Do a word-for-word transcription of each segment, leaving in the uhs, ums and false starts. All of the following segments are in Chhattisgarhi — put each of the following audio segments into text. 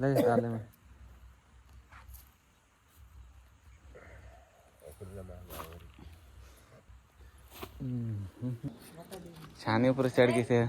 ले जा, ले में। छानी ऊपर चढ़ गिस हे।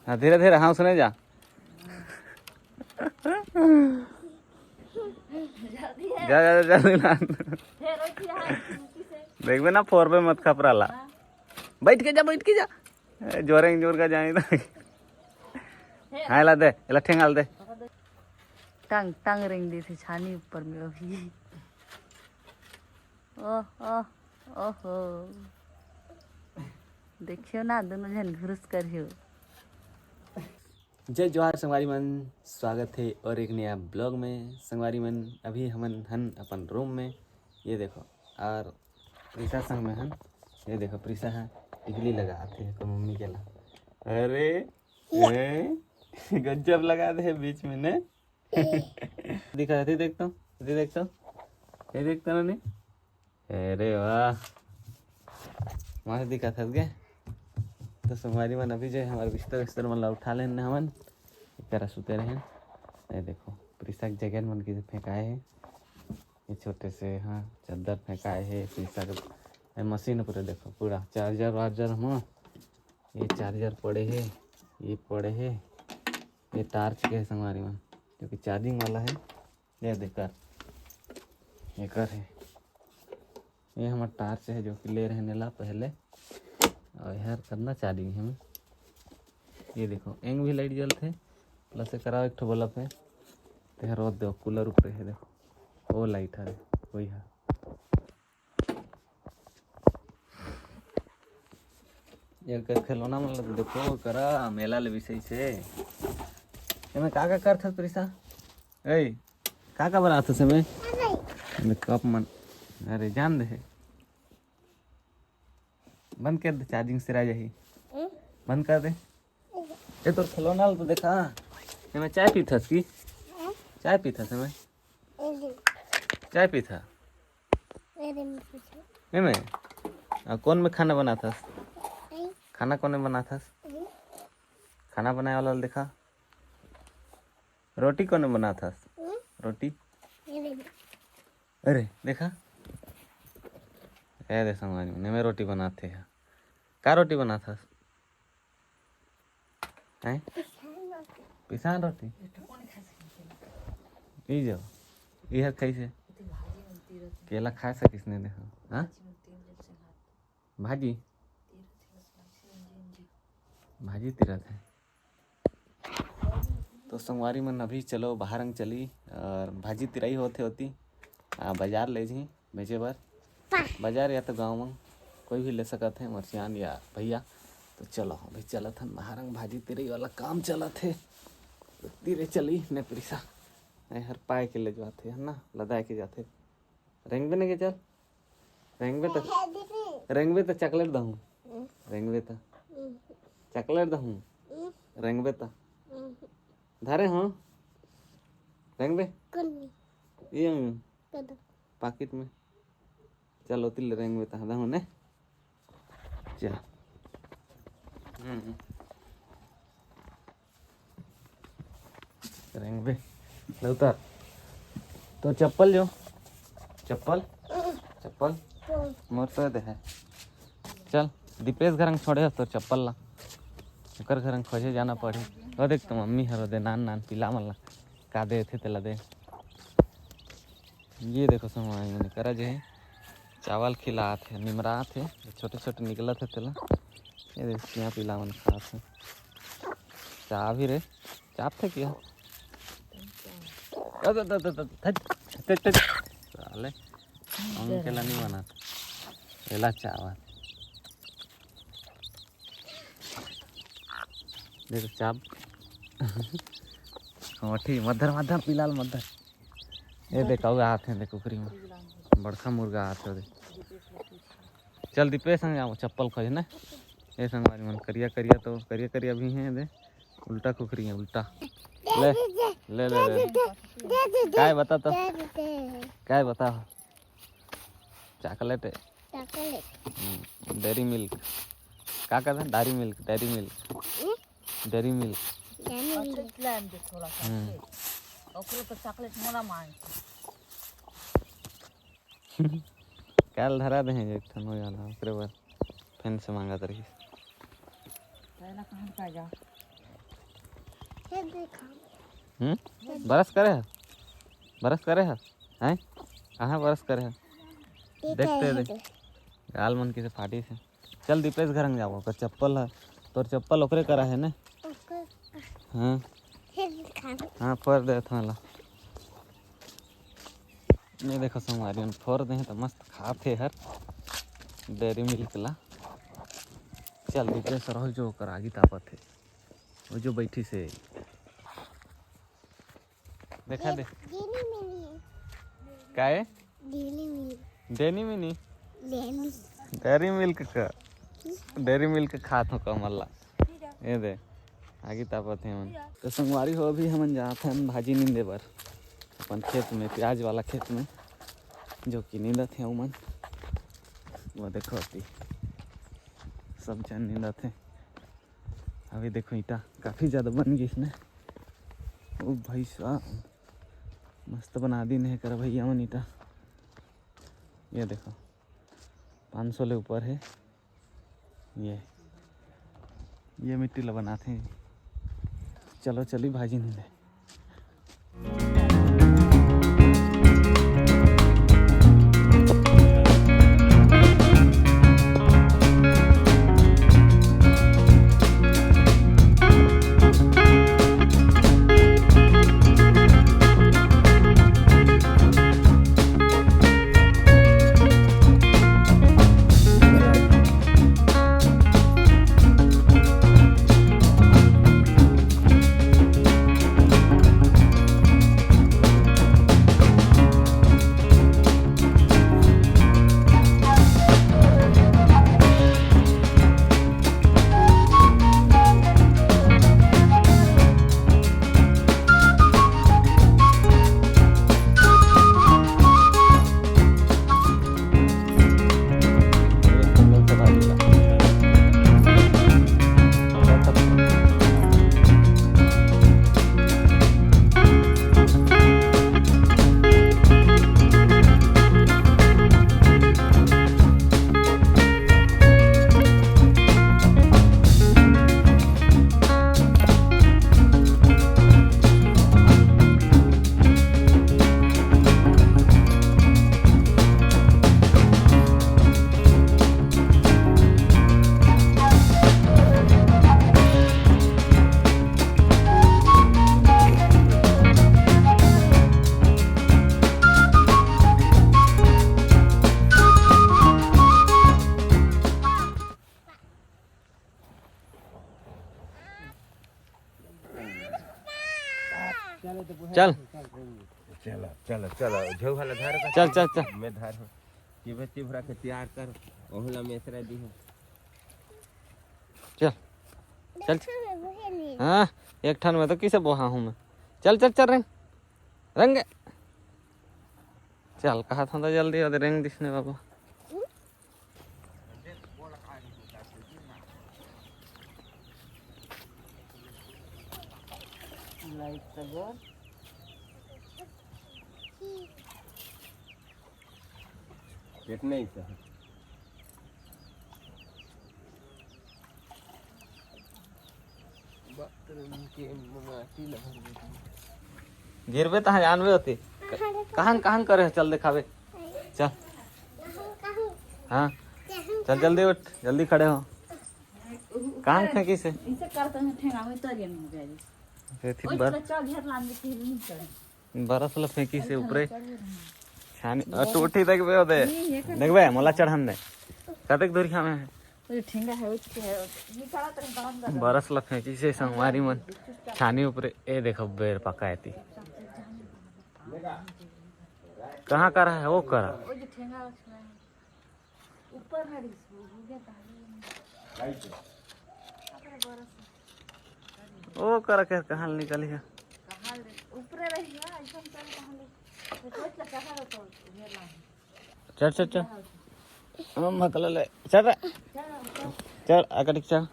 हाँ, धीरे धीरे, हाँ, उसने जा। जा, जा, जा, जल्दी ना। देखबे ना, फोरबे मत खपराला। बैठ के जा, बैठ के जा। ए, जोरे जोर का जाए तो। हाँ, ला दे, एला ठेंगा ल दे। टंग टंग रेंग देथे छानी ऊपर में अभी। ओह, ओह, ओहो। देखियो ना, दोनों झन घुरुस करियो। जय जोहार संगवारी मन, स्वागत हे और एक नया ब्लॉग में। संगवारी मन, अभी हमन हन अपन रूम में, ये देखो, और प्रीसा संग में हन। ये देखो, प्रीसा है टिकली लगा आते हैं तो मम्मी के ला। अरे, हैं? गजब लगा दे है बीच में ने। दिखा दे, देख तो, दे देख तो, ये देख तो ना नहीं। अरे वाह, मस्त दिखा था गे। तो संगवारी मन, अभी जो है हमारे बिस्तर बिस्तर मन ला उठा लेन हमन, एकरा सुते रहे। ये देखो, प्रीसा के जैकेट मन के फेंकाए है। ये छोटे से, हाँ, चद्दर फेंकाए हे, शीशा के, ए, मशीन ऊपर देखो, पूरा चार्जर वार्जर हम, ये चार्जर पड़े हे, ये पड़े हे, ये टार्च के हे संगवारी मन, जो कि चार्जिंग वाला है। ये देख कर, ये कर है, ये हमार टार्च है जो कि ले रहे नेला पहले, और यार करना चार्जिंग है। ये देखो, एंग भी लाइट जलथे, प्लस एकरा एक ठो बल्ब है, तेहर रोज देखो, कूलर ऊपर है, देखो, वो लाइट है, वही है। एकर खिलौना मन ल तो देखो, करा मेला ले बिसई से। एमे का का करथस प्रीसा? ए, का का बनाथस एमे? एमे कप मन, अरे जान दे हे। बंद कर दे, चार्जिंग सिरा जाही। हम्म? बंद कर दे। ए, तोर खिलौना ल तो देखा। एमे चाय पीथस की? हम्म? चाय पीथस एमे? हम्म। चाय पीथा? अरे, मैं पूछूं। एमे? आ, कौन में खाना बनाथस? हम्म। खाना कौन में बनाथस? हम्म। खाना बनाए वाला ल देखा। रोटी कौन में बनाथस? हम्म। रोटी? अरे। अरे, देखा। ए दे संगवारी मन, एमे रोटी बनाथे ह। का रोटी बनाथस? हैं? पिसान रोटी। ई जो, ई हर कैसे? केला खा सकिस नहीं देखो, हाँ? भाजी? भाजी तिरत है। तो संगवारी मन, अभी चलो बाहर अंग चली और भाजी तिराई होथे होती, आ, बाजार ले जी बेचे बर। बाजार या तो गाँव में कोई भी ले सकत है, मरसियान या भैया। तो चलो अभी चलत हन बाहर अंग, भाजी तिराई वाला काम चलत है। तो तिरे चली ने प्रीसा, ए हर पाए के ले जाथे है ना, लदाए के जाथे। रेंगबे नहीं के चल, रेंगबे तो, रेंगबे तो चॉकलेट दहूँ, रेंगबे तो चॉकलेट दहूँ, रेंगबे तो धरे हो, रेंगबे। ये पाकिट में। चल, ओती ले रेंगबे तहाँ, दहूँ ने। चल। हम्म। रेंगबे। ले उतार। तो चप्पल जो। चप्पल। चप्पल। मोर तो दे है। चल, दीपेश घर छोड़े हो तो चप्पल ला। ओकर घर खोजे जाना पड़ी। और देख तो मम्मी हर दे नान नान पीला मन ला। का दे थे तेला दे। ये देखो संगवारी मन, करा जे हे, चावल खिलात हे, निमरात हे, छोटे-छोटे निकलत हे तेला। ये देखो, चियाँ पीला मन खात हे। चाब ही रे, चाब थे क्या? अरे, अरे, अरे, अरे, हट, हट, हट, हट। साले, अंग के ला नहीं बनात। एला चाब। देखो चाब। हाँ, ठीक, मत धर, मत धर, पीला ल मत धर। ये देख, अउ आत हे, देख, कुकरी में। बड़का मुर्गा आत हे, देख। चल, दीपेश संग जाओ, चप्पल खोज ना। ये संगवारी मन, करिया, करिया तो, करिया, करिया भी हैं, देख। उल्टा कुकरी है, उल्टा। ले, ले, ले, ले। काय बता तो? काय बता? चॉकलेट है। चॉकलेट। Dairy Milk. का कहते हैं? Dairy Milk, Dairy Milk. Dairy Milk. Dairy Milk. Chocolate लाएम दे थोड़ा सा। ओकरो तो चॉकलेट मोला मांग। काल धरा दे हैं एक ठन हो जाना, ओकरे बाद फेन से मांगत रही। पहला कहाँ का जा? हम्म? बरस करे है? बरस करे है? हैं? कहाँ बरस करे है? देखते दे। गाल मन किसे फाटी से। चल दीपेश घर में जाबो, ओकर चप्पल है। तोर चप्पल ओकरे करा है ने? हाँ। हाँ, फोर दे थोला। ये देखो संगवारी मन, फोर दे हैं तो मस्त खात हे हर डेयरी मिल्क ला। चल दीपेश रहो जो ओकर आगी तापत हे, वो जो बैठी से। देखा दे। Dairy Milk. काय? Dairy Milk. Dairy mini? Dairy. Dairy Milk का। डेयरी मिल्क खात हो कमल ला। ये दे। आगी तापत हे मन। तो संगवारी हो, अभी हमन जात हन भाजी नींदे बर। अपन खेत में, प्याज वाला खेत में, जो कि नींदत हे उमन। वो देखो अति। सब जन नींदत हे। अभी देखो ईंटा काफी ज्यादा बन गिस ने। ओ भाई साहब, मस्त बना दिन हे कर भैया मन ईंटा। ये देखो, पाँच सौ ले ऊपर हे। ये, ये मिट्टी ला बनाथे। चलो, चली भाजी नींदे। चल। चलो, चलो, चलो, झोंका ला धार का। चल, चल, चल। मैं धार हूँ। चिभरा, चिभरा के तैयार कर, ओहला मेसरा दी है। चल, चल, चल। हाँ, एक ठन में तो किसे बोहा हूँ मैं। चल, चल, चल, रेंग, रेंग। चल, कहा था तो जल्दी, अरे रेंग दिसने बाबा। लाइट तो बोल। पेट नहीं सह। बाथरूम के माटी ला भर देती। गिरबे तहाँ जानबे होती। कहाँ, कहाँ करे? चल देखाबे। चल। हाँ। चल जल्दी उठ, जल्दी खड़े हो। कहाँ फेंकी से? इसे करते हैं ठेंगा में तो ये नहीं हो जाएगी। ये थी ओए, बर- चल, चल, घेर लान दे, घेर नहीं चढ़े। बरस ल फेंकी से ऊपरे। छानी, अ, टूटी देखबे ओदे। नहीं, ये कर- देखबे, मोला चढ़न दे। कतेक दूर खामे है? वो ठेंगा है, उसके है, निकाला तो बांध दे। बरस ल फेंकी से संगवारी मन। छानी ऊपरे, ए देखो बेर पका है ती। कहाँ करा है? वो करा। वो जो ठेंगा उसमें है। ऊपर में रिस, हो गया तारे। ओ कर के कहाँ ले निकली है? कहाँ ले? ऊपरे रही है, ऐसा चल कहाँ ले? तो सोच ले कहाँ ले तो ये ला। चल, चल, चल। हम हकला ले। चढ़ रे। चढ़, आकटिक चढ़।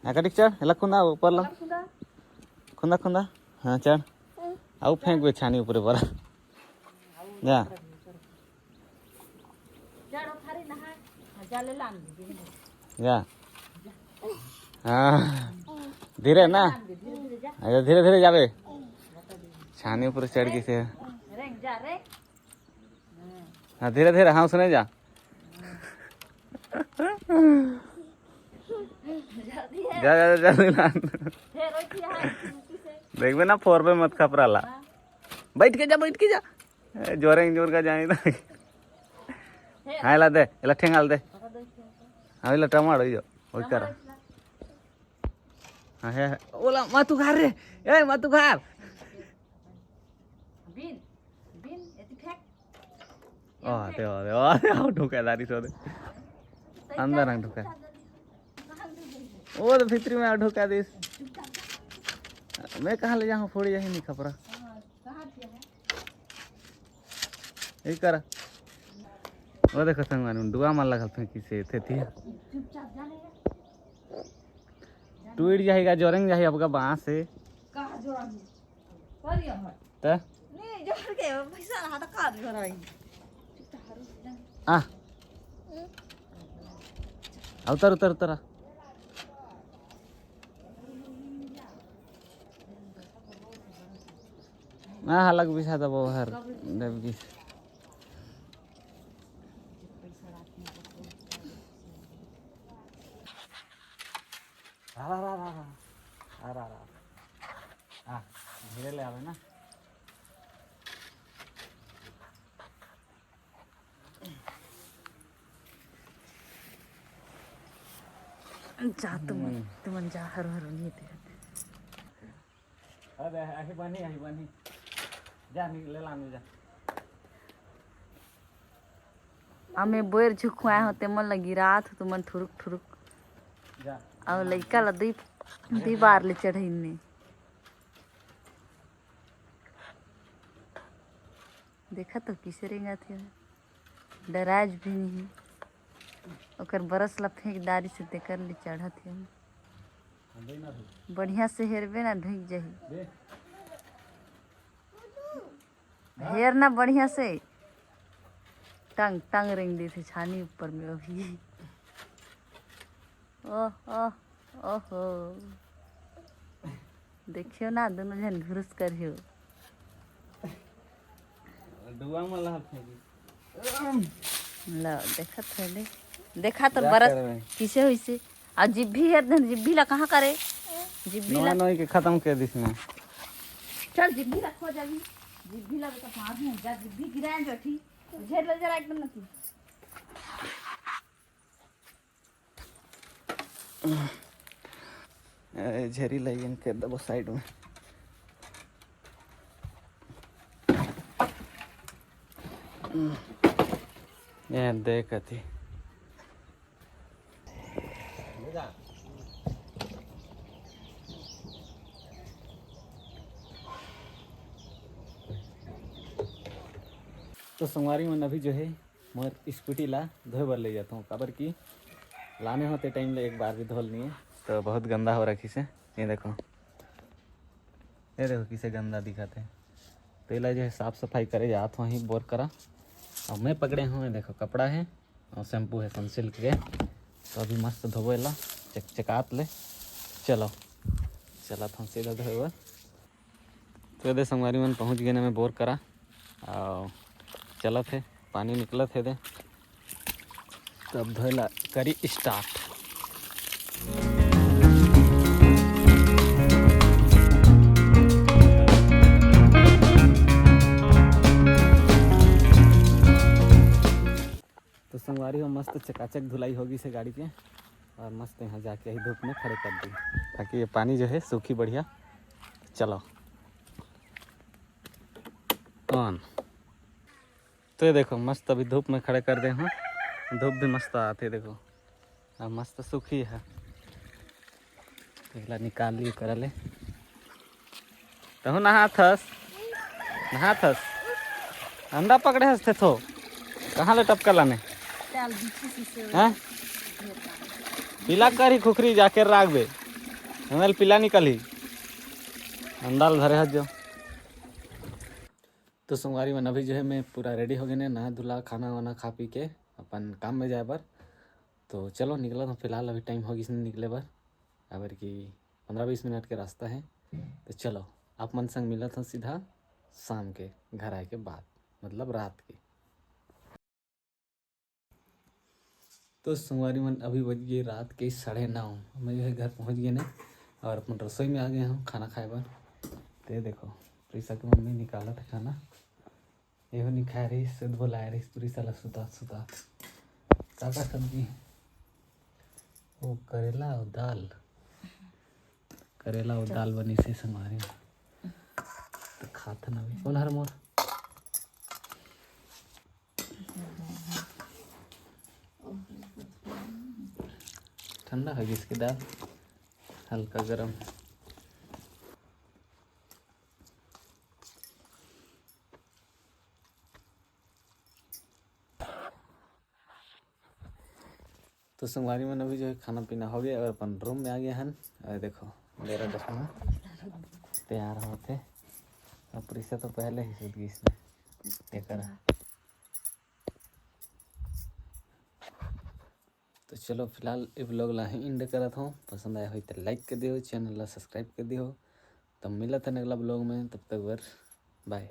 आकटिक चढ़, एला खुंदा ऊपर ला। खुंदा, खुंदा। हाँ, चढ़। आउ फेंक बे छानी ऊपरे पर। जा। जा। हाँ। धीरे ना। अच्छा, धीरे धीरे जाबे। छानी ऊपर चढ़ के से। हाँ, धीरे धीरे, हाँ, उसने जा। जा, जा, जा, जल्दी लान। देखबे ना, फोर पे मत खपरा ला। बैठ के जा, बैठ के जा। ए, जोरेंग जोर का जानी तो। हाँ, एला दे, एला ठेंगा ल दे। हाँ, एला टमाड़ हो जा, वही करा। हाँ, है, है। ओला, मत उघार रे। ए, मत उघार। बिन, बिन, एती फेंक। वाह, दे, वाह, दे, वाह, दे, वाह, ढुका दारी सो दे। अंदर रंग ढुका। वो तो भीतरी में ढुका दिस। मैं कहाँ ले जाऊँ, फोड़ यही नहीं खपरा। यही करा। वो देखो संगवारी, डुआ मन लगल फेंकी से थे थी। टूट जाएगा, जोरेंग जाही आपका बांस से। कहाँ जोरेंग? पर ये हट। त? नहीं, जोर के पैसा रहा तो का जोरेंग? आ। आ, उतर, उतर, उतर आ। आ, हलक बिछा दबो हर देवगी। आ, रा, रा, रा, रा। आ, रा, रा, रा। आ, धीरे ले आवे ना। जा तुमन, हम्म। तुमन जा, हर हर नहीं थे। अरे, आही बानी, आही बानी। जा, नि-, ले ला, जा। अमे बोर झुकुआए हो, ते मन ल गिरात हो, तुमन ठुरुक ठुरुक। जा। अउ लइका ल दुई, दुई बार ले चढ़इन ने। देखा तो किसे रेंगत हे, डराज भी नहीं। ओकर बरस ला फेंक डारी से तेकर ले चढ़त हे। बढ़िया से हेरबे ना, ढुक जाही। हेर ना बढ़िया से, टंग टंग रेंग देथे छानी ऊपर में अभी। ओह, ओह, ओहो। देखियो ना, दोनों झन घुरुस करियो। डुआ में लहर फेंकी। ल, देखत हे ले। देखा तो बरस किसे होइसे। आ जिब्भी हे, धन जिब्भी ला कहाँ करे? जिब्भी ला नोई के खत्म कर दिस में। चल, जिब्भी ला खो जाबी। जिब्भी ला तो पास में जा, जिब्भी गिराए जो ठीक। झेर ले जरा एकदम नती। ए, झेरी लाइन कर दबो साइड में। ये देख अति। तो संगवारी मन अभी जो है मोर स्कूटी ला धोए बर ले जाथों, काबर कि लाने होते टाइम ले एक बार भी धोल नहीं है, तो बहुत गंदा हो रखी से। ये देखो, ये देखो किसे गंदा दिखत है। तो एला जो है साफ सफाई करे जात हों ही बोर करा। और मैं पकड़े हूँ, ये देखो कपड़ा है और शैम्पू है सनसिल्क के। तो अभी मस्त धोबो एला चकचकात ले। चलो, चलत हूँ सीधा धोए बर। तो ये दे संगवारी मन, पहुँच गए ना मैं बोर करा, और चलत हे, पानी निकलत हे दे, तब धोएला करी स्टार्ट। तो संगवारी हो, मस्त चकाचक धुलाई होगी से गाड़ी के, और मस्त यहाँ जाके ही धूप में खड़े कर दी, ताकि ये पानी जो है सूखी बढ़िया। चलो on। तो ये देखो, मस्त अभी धूप में खड़े कर दे हूँ, धूप भी मस्त आते देखो, अब मस्त सूखी है। एकला निकाल ली, करा ले। तहु नहाथस, नहाथस। अंडा पकड़े हस थे थो। कहाँ ले टपका लाने? हैं? पीला करी खुखरी जाके राख बे, हमल पीला निकलही। अंडाल धरे हस जो। तो संगवारी मन, अभी जो है मैं पूरा रेडी हो गए ने, नहा धुला, खाना वाना खा पी के अपन काम में जाए बर। तो चलो निकलत हूँ, फिलहाल अभी टाइम हो गिस निकले बर, काबर कि पंद्रह बीस मिनट के रास्ता है। तो चलो आप मन संग मिलत हूँ सीधा शाम के घर आए के बाद, मतलब रात के। तो संगवारी मन, अभी बज गए रात के साढ़े नौ। मैं जो है घर पहुँच गए ने और अपन रसोई में आ गए हूँ खाना खाए बर। ते देखो, प्रीसा के मम्मी निकालत है खाना। एहो नहीं खाए रही, सुध बोलाए रही प्रीसा ला सुतात सुतात। का का सब्जी? वो करेला और दाल। करेला और दाल बनी से संगवारी में। तो खात ना भी। कौन हर मोर? ठंडा हो गया इसकी दाल, हल्का गरम। तो संगवारी मन, अभी जो है खाना पीना हो गया और अपन रूम में आ गया हन। और देखो, मेरा चश्मा तैयार होते। अब प्रीसा तो पहले ही सुत गई इसने। ये करा। तो चलो फिलहाल ये ब्लॉग ला ही एंड करत हूँ। पसंद आया हो तो लाइक कर दियो, चैनल ला सब्सक्राइब कर दियो। तब मिलत है अगला ब्लॉग में, तब तक बर बाय।